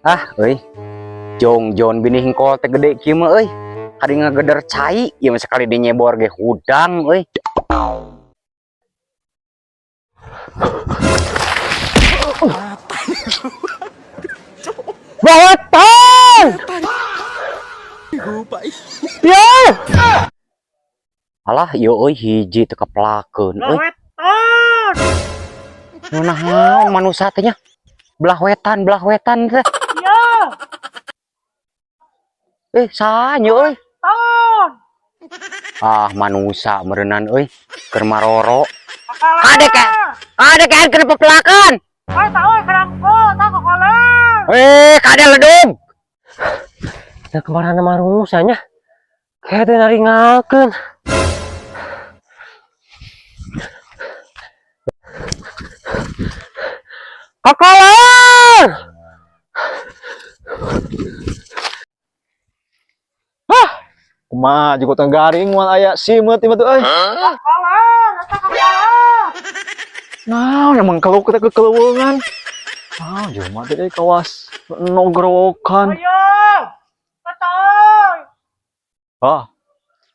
Ah, euy. Jongjon bini hingkol teh gede kieu mah euy. Kadi ngageder cai, ieu mah sekali dinyebor ge hudang euy. Bawetan! Yo! Alah, ieu euy hiji teu kepelakeun euy. Wetan. Nu naon manusa teh nya? Belah wetan teh. Iya. Eh, saha nya euy? Ton. Ah, manusa meureunan euy, keur maroro. Kakaler. Kade ke? Kade ke keur pepelakan. Oi, tahu kerangko, tahu kokoler. Eh, kade ledug. Nah, kemana marusanya? Kayak teh naringakeun. Kakalar! Kumaha juga teu garing moal aya simeut ieu mah tuh euy. Kokoler, eta kokoler. Naon emang kalau kita ke keleuweungan. Ah, jelema teh euy kawas nogorokan. Ayo. Eta euy. Ah,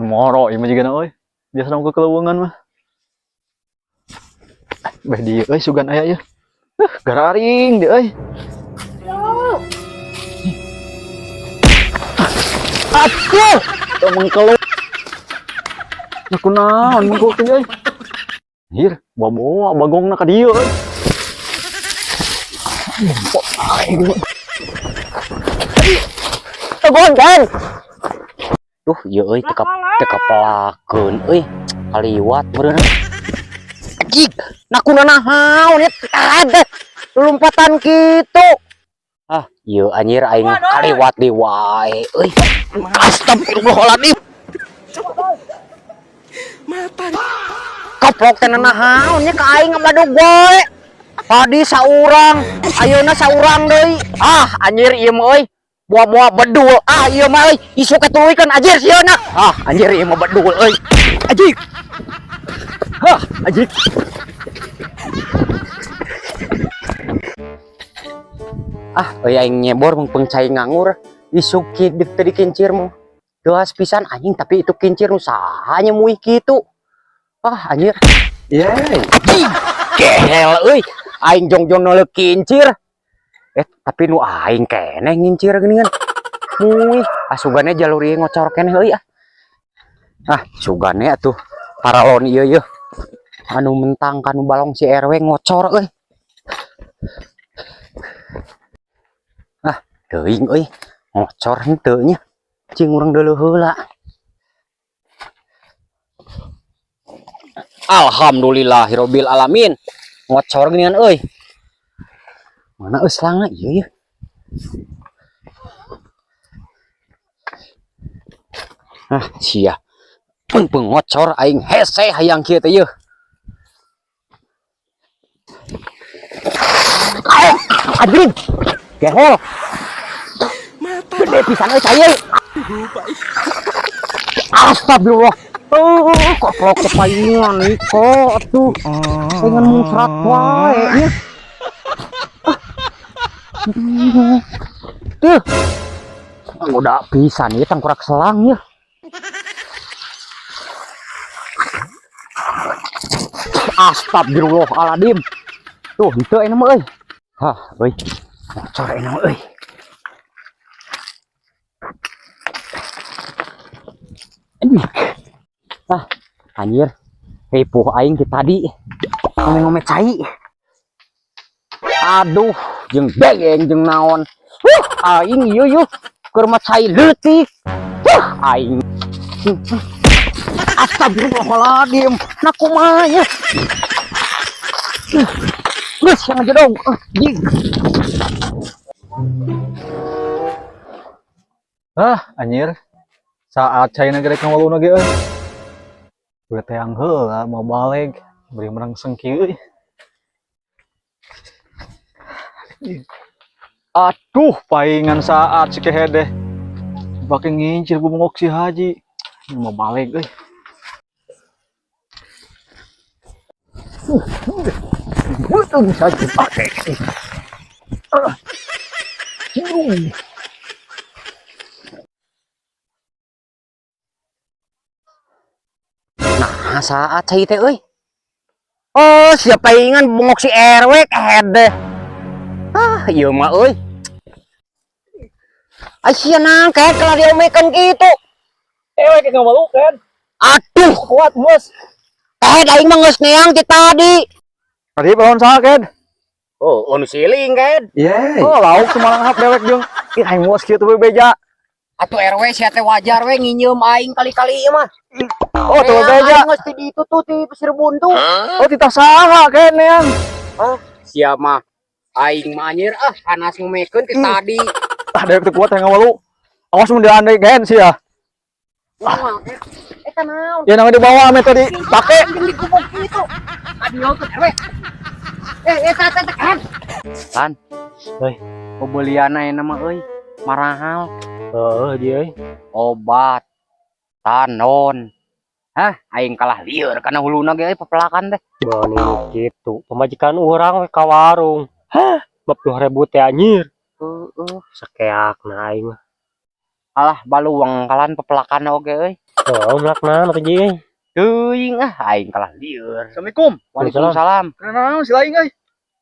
nu moro ieu mah jigana euy. Biasa ke keleuweungan mah. Beh dieu euy sugan aya ieu. Gararing deui euy. Aduh, teu mengkeluk. Nah, kunaon mengkeluk teh euy. Hir, bawa bagongna ka dieu euy. Pot aing. Tegon kan. Duh, ieu euy teu kepelakeun euy. Kaliwat meureun. Anjing, nah kunaon ya teh lompatan kitu. Ah, ieu anjir aing kaliwat deui wae euy. Astagfirullahaladzim. Mata. Koplok teh naon nya ka aing ngamadug wae. Tadi saurang, ayeuna saurang deui. Ah, anjir ieu mah euy. Buah-buah bedul. Ah, ieu mah euy, isuk ketuluykeun anjir sieuna. Ah, anjir ieu mah bedul euy. Anjing. Hah, anjing. Ah, euy aing nyebor mung cai nganggur. Isuk ki teu dikincir mah. Deas pisan anjing tapi itu kincir nu saha nya muih kitu. Ah, anjir. Yeay. Gehel euy. Aing jongjon neuleuh kincir. Tapi nu aing keneh ngincir geuningan. Muih, asugane jalur ieu ngocor keneh euy ah. Ah, sugane atuh paralon ieu yeuh. Anu mentang kanu balong si RW ngocor euy. Ah, teuing euy. Ngocor henteu nya. Cing urang deuleuh heula. Alhamdulillahirabbil alamin. Ngocor geuningan euy. Mana euy selangna ieu yeuh. Ah, sia. Peung ngocor aing hese hayang kieu teh yeuh. Anjing. Gehol. Mata. Gede pisan euy cai euy. Astagfirullah. Oh, koplok kepaingan iko atuh. Pengen muncrat wae nya. Tuh. Udah pisan ieu tangkurak selang ya. Astagfirullahaladzim. Tuh, henteu enak mah euy. Hah, euy. Bocor enak mah euy. Aduh. Ah, anjir. Ripuh aing ti tadi. Ngome-ngome cai. Aduh, jeung degeng jeung naon. Huh, aing ieu yeuh keur mah cai leutik. Huh, aing. Astagfirullahaladzim. Nah kumaha nya? Geus yang jedog. Jig. Ah, anjir. Saat caina gerek ngawaluna ge euy. Gue teang heula mau balik, beri merangseng kieu euy. Aduh, paingan saat si kehede. Bake ngincir bumongok si Haji. Mau balik euy. Betul bisa dipakai. Hiu. Nah, saat cai teh euy. Oh, siapa ingan bengok si RW kehed deh. Ah, ieu mah euy. Asia nang kayak kalau diomekan gitu. Ewek ngawalukeun. Aduh, Kuat, Bos. kehed aing mah geus neang ti tadi. Tadi pohon saha, Ken? Oh, anu siling kehed. Iya. Oh, lauk sumalanghap dewek jeung. Ih, aing muas kieu tuh beja. Atuh RW sia teh wajar we nginyeum aing kali-kali ieu mah. Oh, tuh beja. Aing geus ti ditu tuh ti Pasir Buntu. Oh, titah saha, Ken, neang. Sia mah aing mah anjir ah panas ngomekeun ti tadi. Ah, dewek teu kuat yang ngawalu. Awas mun diandai Ken sia. Wah, eta naon? Ya namanya dibawa ame tadi pake. Anjing digubuk gitu. Aduh, RW. Eh, eta eta eta kan. Kan. Euy. Pembelian aya mah euy, marahal. Heeh, dia euy. Obat tanon. Hah, aing kalah lieur kana huluna ge euy pepelakan teh. Bani gitu. Pamajikan urang we ka warung. Hah, 40.000 teh anjir. Heeh. Sakeak na aing mah. Alah baluang kalan pepelakan oge euy. Heeh, melak naon atuh ji. Teuing ah aing kalah lieur. Assalamualaikum. Waalaikumsalam. Kunaon si laing euy?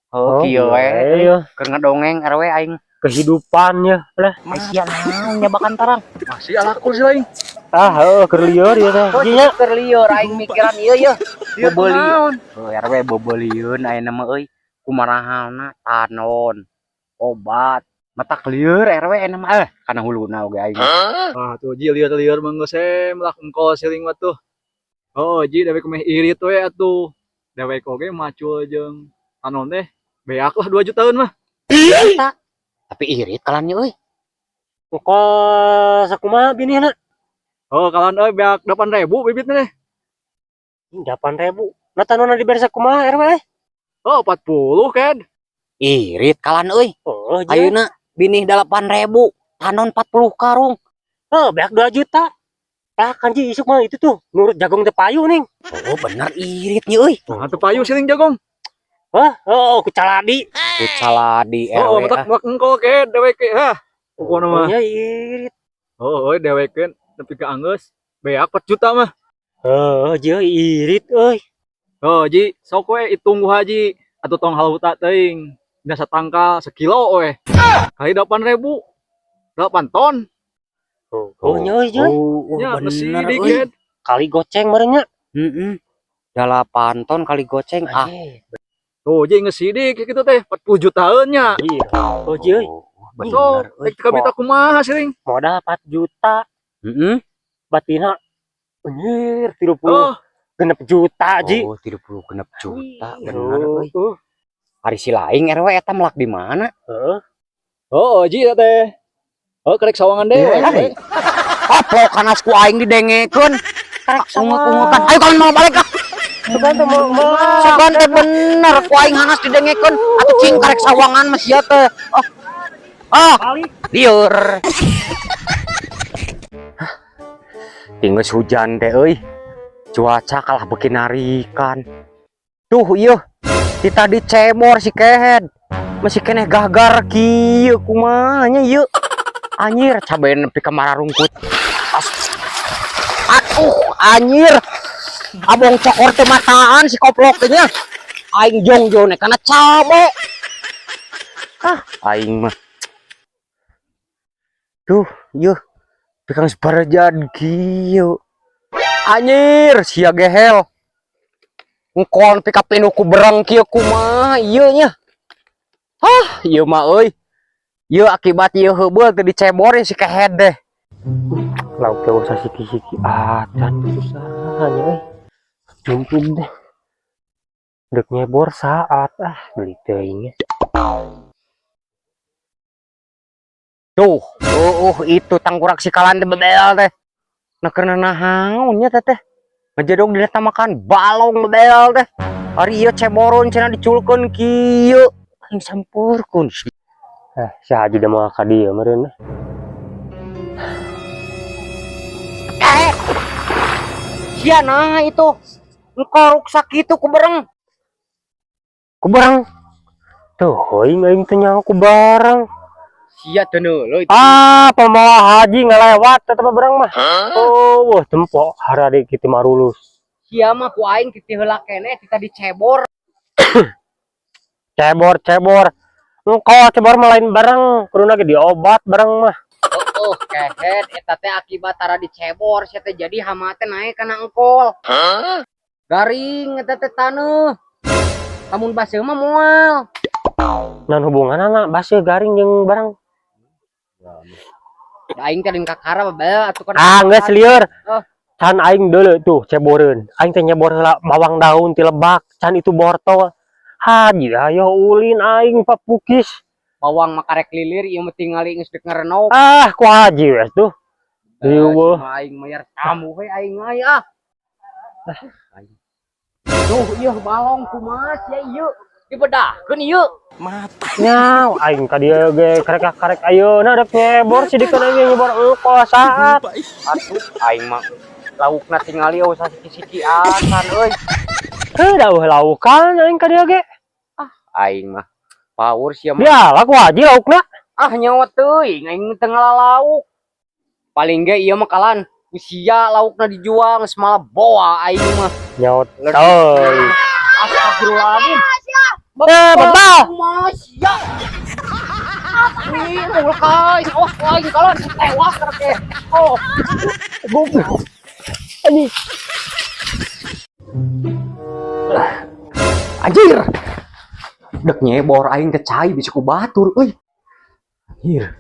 Heuh, kieu we. Iya, Keur ngedongeng RW aing. kehidupannya lah. Sia naon nyabakan tarang. Masih alakul si laing. Ah, heeh, keur lieur ieu teh. Oh, Ji nya. keur lieur aing mikiran ieu yeuh. Bobeli. Kunaon? Heuh, RW bobelieun ayeuna mah euy. Kumarahalna tanon. Obat. Matak lieur RW ayeuna mah eh kana huluna oge aing. Ah, tuh ji lieur-lieur mah geus melak engkol siling mah tuh. Oh, ji dewek meh irit we atuh. Dewek oge macul jeung tanon teh beak lah 2 jutaan mah. Eta. Tapi irit kalannya euy. Kok sakumaha binihna? Oh, kalan euy beak 8.000 bibitna teh. 8.000. Nah, tanona dibere sakumaha RW? Oh, 40 Ken. Irit kalan euy. Oh, ji. Ayeuna binih 8.000, tanon 40 karung. Oh, beak 2 juta. Ah, kan ji isuk mah itu tuh nurut jagung teh payu ning. Oh, bener iritnya euy. Nah, teu payu siling jagung. Hah? Oh, ku caladi. Ku caladi Oh, RW. matak melak engkol Ken dewek ge hah. Pokona mah. Oh, nya irit. Oh, euy dewek ge nepi ka anggeus beak 4 juta mah. Heeh, ji irit euy. Oh, ji, sok we hitung ku haji atuh tong haluta teuing. Dina satangkal sekilo we. Kali 8.000. 8 ton. Oh, nya euy, ji. Oh, Ya, bener sidik, euy. Ken. Kali goceng meureun nya. Heeh. 8 ton kali goceng ah. Anjir. Tuh, ji geus sidik kitu teh 40 jutaan nya. Iya. Oh, ji euy. Oh, So, bener euy. rek kabita kumaha siling? Modal 4 juta. Heeh. Batina anjir 30 Oh, genep juta ji. Oh, 30 genep juta bener euy. Heeh. Ari si laing RW eta melak di mana? Heeh. oh, ji eta teh. Oh, kerek sawangan dewek. we. Koplok kanas ku aing didengekeun. Ungut-ungutan. Ayo kalian mau balik ah. Sugan teh mau Sugan teh bener ku aing hanas didengekeun. Atuh cing karek sawangan mah sia teh. Oh. Ah, balik. lieur. Tinggal hujan teh euy. Cuaca kalah beuki narikan. Tuh ieu. Ti tadi cebor si kehed. Masih keneh gagar kieu kumaha nya ieu. Anjir, cabe nepi ka mararungkut. Aduh, anjir. Abong cokor teh mataan si koplok teh nya. Aing jongjon kana cabe. Ah, aing mah. Duh, ieu pikang sebarajad kieu. Anjir, sia gehel. Engkol nepi ka pinuh ku bereng kieu kumaha ieu nya. Hah, ieu mah euy. Ieu akibat ieu heubeul teu dicebor si kehed deh. Lauk teh usah siki-siki acan susah nya euy. Jumpung deh. Dek nyebor saat ah beli teuing. Tuh, itu tangkurak si kalan teh bebel teh. Nah karena nahaon nya teh teh. Ngejedog dina makan balong bebel teh. Ari ieu ceboron cenah diculkeun kieu. Aing sampurkeun. Eh, si Haji da moal ka dieu meureun. Eh. Sia nah itu. Engko ruksak kitu ku bereng. Ku barang. Tuh, aing aing teh nyaho ku barang. Sia teu neuleut. Ah, pemawa haji ngelewat tetep barang mah. Oh, wah tempo harade kitu marulus. Sia mah ku aing titih heula keneh ti tadi cebor. Cebor cebor. Engko cebor mah lain barang, kuduna ge diobat barang mah. Oh, kehed eta teh akibat tara dicebor sia teh, jadi hama teh naik kana engkol. Garing eta teh taneuh. Lamun baseuh mah moal. Naon hubunganna baseuh garing jeung barang? Da aing teh lain kakara babel atuh kan. Ah, geus lieur. Oh. Can aing deuleu tuh ceboreun. Aing teh nyebor heula bawang daun ti lebak, can itu bortol. Haji ayo ulin aing papukis. Bawang mah karek lilir, ieu mah tingali geus dek ngarenok. Ah, ku haji wes tuh. Riweuh. Cuma aing mayar tamu we aing mah ah. Duh, ieu balong kumaha sia ieu? Dibedahkeun ieu. Mata. Nyaw, aing ka dieu ge karek karek ayeuna rek nyebor sidikeun aing nyebor engko saat. Atuh aing mah laukna tingali eueuh sasiki-siki acan euy. Heuh, da eueuh laukan aing ka dieu ge. Aing mah power sia mah. Diala ku haji laukna. Ah, nyawa teuing aing teu ngala lauk. Paling ge ieu mah kalan usia laukna dijual geus malah boa aing mah. Nyawa teuing. Astagfirullahaladzim. Eh, bebal. Mas ya. Ih, mul kai, awas aing kalan tewas karek. Oh, Goblok. Anjing. Anjir. Dek nyebor aing teh cai bisa ku batur euy. Anjir.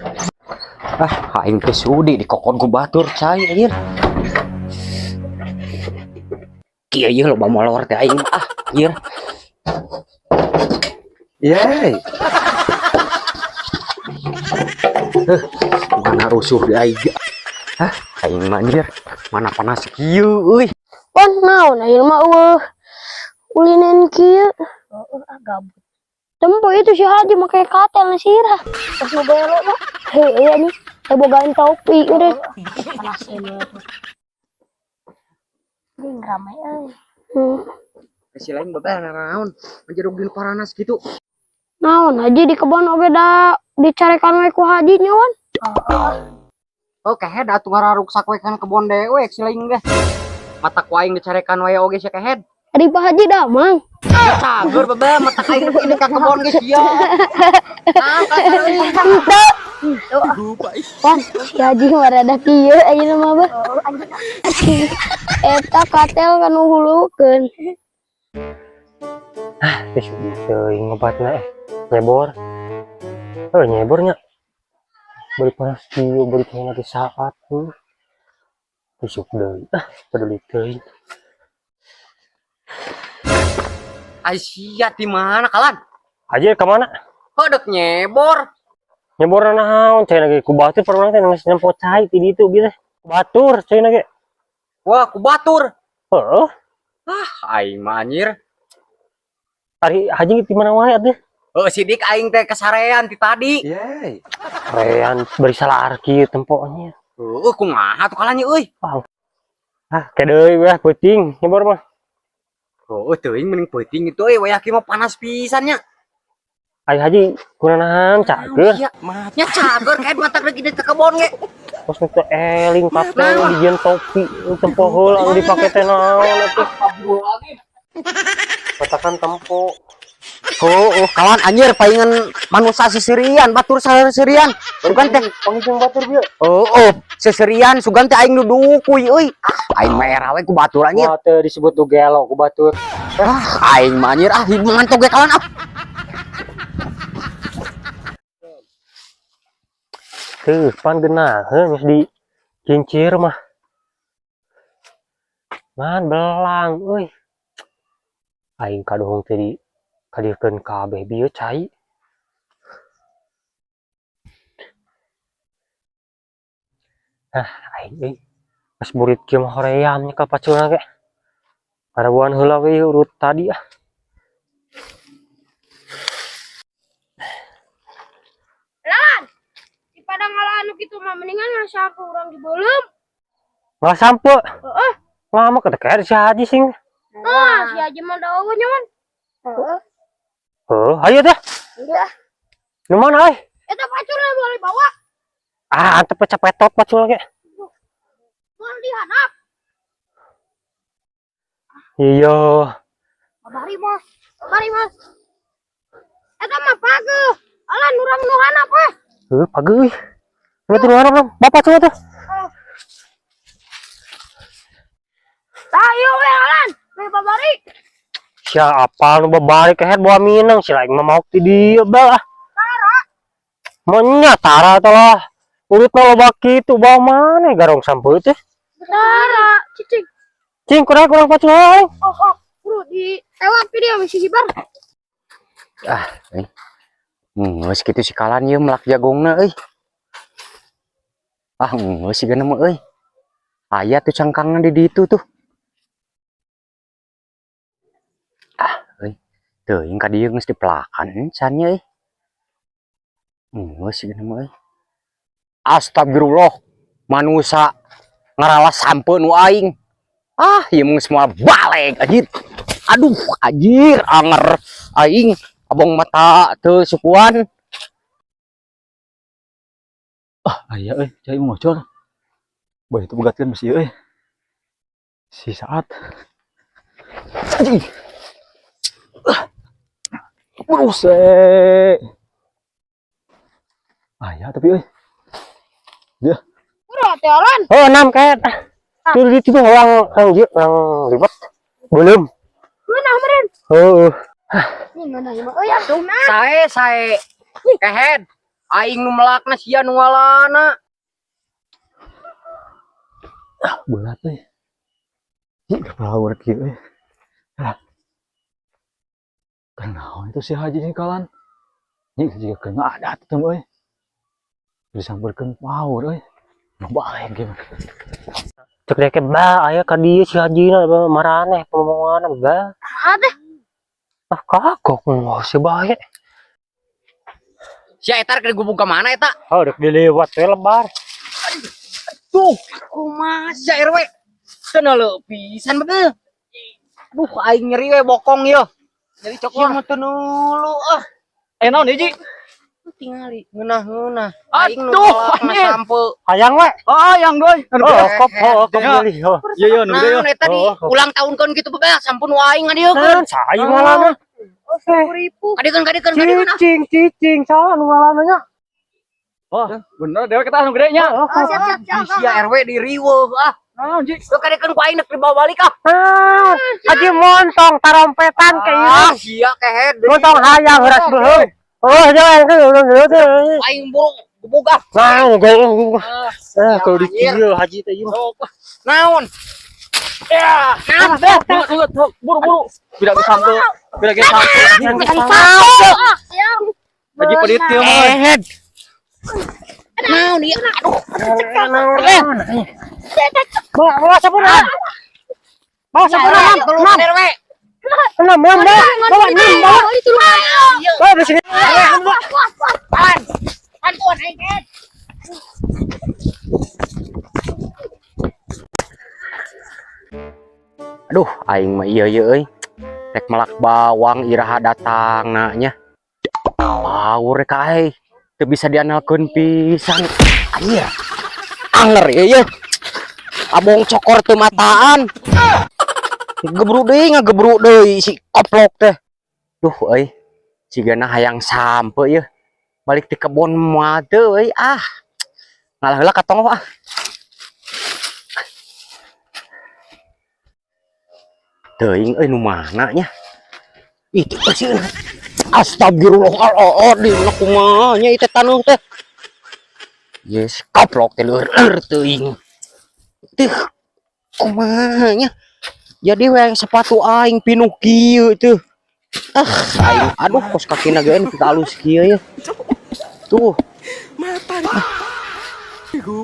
Ah, aing teh sudi dikokon ku batur cai anjir. Kieu ieu loba molor teh aing mah ah, anjir. Yeay. Huh, mana rusuh di aing. Hah, aing mah anjir. Mana panas kieu euy. Pan naon ayeuna mah eueuh ulinan kieu. Heeh, ah gabut. Tempo itu si Haji make katel na sirah. Pas nu belo mah. Heuh, iya nih. Teh bogaan topi udah. Panas ini tuh. Anjing ramai euy. Si lain bebel naon menjeruk di paranas gitu. Naon Haji di kebon oge da dicarekan we ku Haji nyawan. Oh, kehed atuh ngararuksak we kan kebon dewek si lain ge. Mata ku aing dicarekan wae oge sia kehed. Ari Pak Haji damang. Ya cager bebel mata aing ini ka kebon ge sia. Nah, euy. Henteu. Wan, si Haji mah rada kieu ayeuna mah bah. Eta katel kanu hulukeun. Teh sudi teuing ngobatna eh. Nyebor. Oh, nyebornya. Bari panas kieu, bari cenah lagi saat tuh. Isuk deui. Ah, peduli teuing. Ai sia di mana kalan? Haji ka mana? Heuh, dek nyebor. Nyebor naon cenah ge ku batur pernah teh geus nempo cai ti ditu gitu. Ku batur cenah ge. Wah, ku batur. Heeh. Ah, aing mah anjir. Ari Haji di mana wae atuh? Heuh, sidik aing teh kesarean ti tadi. Yeay. Rean bari salah kieu temponya. Heuh, kumaha tuh kalannya euy. Ah, ke deui weh peuting nyebor mah. Heuh, teuing mending peuting itu euy, wayah kieu mah panas pisan nya. Ari Haji kunanahan cager. Sia. Mata. Nya cager kayak mata lagi di kebon ge. Kos nu teu eling katel dijieun topi tempo heula anu dipake teh naon atuh. Katakan tempo. Oh, oh, kawan anjir palingan manusia seserian, batur seserian. Sugan teh Pangijeng batur bieu. Oh, oh, seserian sugan teh aing nu dukuy euy. Ah, aing mah era we ku batur anjir. Wah teu disebut nu gelo ku batur. Ah, aing mah anjir ah hidup ngantuk ge kawan ah. Tuh, pan geunaheun geus di kincir mah. Man belang euy. Aing kaduhung teh di kadirkeun kabeh bieu cai. Ah, aing euy. Pas burit kieu mah hoream nya ka paculna ge. Parabuan heula we urut tadi ah. Di padang ngalah anu kitu mah mendingan ngasapu urang di beuleum. Ngalah sampe. Heeh. Lama keteker si Haji sing. Ah, si Haji mah da eueuh nyaman. Heeh. Heuh, hayu teh. Iya. Nu mana euy? Eta paculna boleh bawa. Ah, antep capetot pacul ge. Moal dihanap. Iya. Babari, Mos. Babari, Mos. Eta mah pageuh. Alah, urang nu hanap we. Heuh, pageuh euy. Lu tuh hanap, bawa pacul tuh. Tah ieu we alan. We babari. Sia apal nu babari kehed bawa minang si lain mah maok ti dieu bah. Tara. Monya tara teh lah. Urutna loba kitu bawa mana garong sampeu teh. Tara, cicing. Cing kurang kurang pacul aing. Oh. Bro, di tewak dia masih hibar. Ah, euy. Geus kitu sikalan ieu melak jagongna euy. Ah, geus sigana mah euy. Aya tuh cangkangna di ditu tuh. Ah, euy. Teuing ka dieu geus dipelakan can nya euy. Geus sigana mah euy. Astagfirullah. Manusa ngaralas sampeu nu aing. Ah, ieu mah geus moal balik anjir. Aduh, anjir, anger aing abong mata teu sukuan. Ah, aya euy, cai ngocor. Boy, itu begatkeun besi euy. Si saat. Anjing. Ah. Bruse. Aya tapi euy. Dia. Bro, teh alan. Oh, enam kehed. Tuh di situ orang orang ieu orang ribet. Belum. Ngeunah meureun. Heuh. Ini ngeunah ieu mah euy atuh nah. Sae sae. Kehed. Aing nu melakna sia nu ngalana. Ah, berat euy. Ih, kepala urat kieu euy. Ah. Kenaon itu si Haji sikalan? Ih, jiga kena adat teh euy. Disamperkeun power euy. Nu balik gimana? Cek deke ba aya ka dieu si Haji na maraneh pomomongan ba. Ah teh. Ah kagok wah si bae. Sia eta rek digubug ka mana eta? Oh, dek dilewat we lebar. Tuh, kumaha sia RW? Teu neuleuh pisan betul. Aduh, aing nyeri we bokong ieu. Nyeri Ieu mah teu neuleuh ah. Eh naon hiji? Tingali ngeunah-ngeunah. Aing nu Aduh, melakna anjir. sampeu. Hayang we. Ah, yang doi. Anu Oh, gede. kop, oh, kop Ya. meuli. Oh. Iya, iya, nu gede Naon eta di Oh, oh. ulang tahunkeun kitu bebel sampun nu aing ngadiekeun. Kan saya ngalana. Oh, 10.000. Kadiekeun kadiekeun kadiekeun ah. Cicing, cicing, salah nu ngalana nya. Oh, bener dewek kita anu gede nya. Oh, Oh, siap siap siap. Sia RW di riweuh ah. Naon, Ji? Lu kadiekeun ku aing nek dibawa balik ah. Ah, Haji montong tarompetan ke ieu. Ah, sia kehed. Montong hayang heuras beuheung. Oh, jangan Aing buru gebug ah. Nah, gue Ah, eh kalau anjir. dikira haji teh ieu. Sok. Naon? Ya. Naon? Tunggu, tunggu, buru, buru. Tidak disampe, tidak disampe. Ah, siap. Haji pedit ieu mah. Kehed. Naon ieu? Aduh. Bawa, bawa sampuna. Bawa sampuna, Enam, enam, RW. enam, enam, bawa, bawa, enam, bawa. Bawa di sini. Pan. Bantuan aing kehed. Aduh, aing mah ieu ieu euy. Rek melak bawang iraha datangna nya. Power ka aing. Teu bisa diandalkeun pisan. Anjir. Anger ieu ieu. Abong cokor teu mataan. Gebru deui ngagebru deui si koplok teh. Duh euy. Sigana hayang sampeu ieu. Balik ti kebon moal teu euy ah. Ngalah heula ka tonggoh ah. Teuing euy nu mana nya? Itu sieun. Astagfirullahaladzim, kumaha nya ieu teh taneuh teh. Yes, koplok teh leur teuing. Teuh, kumaha nya? Jadi we sepatu aing pinuh kieu teuh. Ah, aing aduh kos kakina ge nepi ka alus kieu ya. Tuh,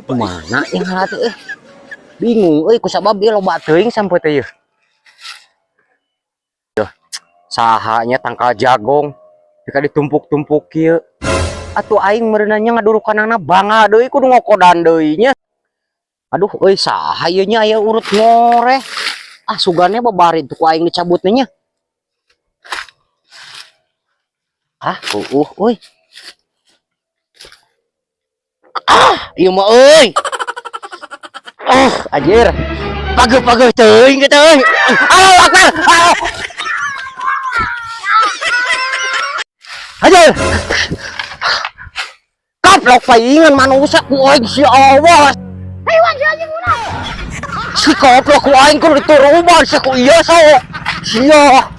mana yang ngalah teh euy. Bingung euy kusabab ieu loba teuing sampe teh ieu. Tuh, sahanya tangkal jagong jika ditumpuk-tumpuk kieu. Atuh aing meureunanya ngadurukanana bangga deui kudu ngokodan deui nya. Aduh euy saha ieu nya aya urut ngoreh. Ah sugane babari tuh ku aing dicabutna nya. Ah, euy. Ieu mah euy. Oh, anjir. Pageuh-pageuh teuing kitu euy. Allahu Akbar. Ah. Anjir. Kaplok paingan manusia ku aing si awas. Hayuan si anjing ulah. Si koplok ku aing kudu dituruban si ku ieu sok. Sia.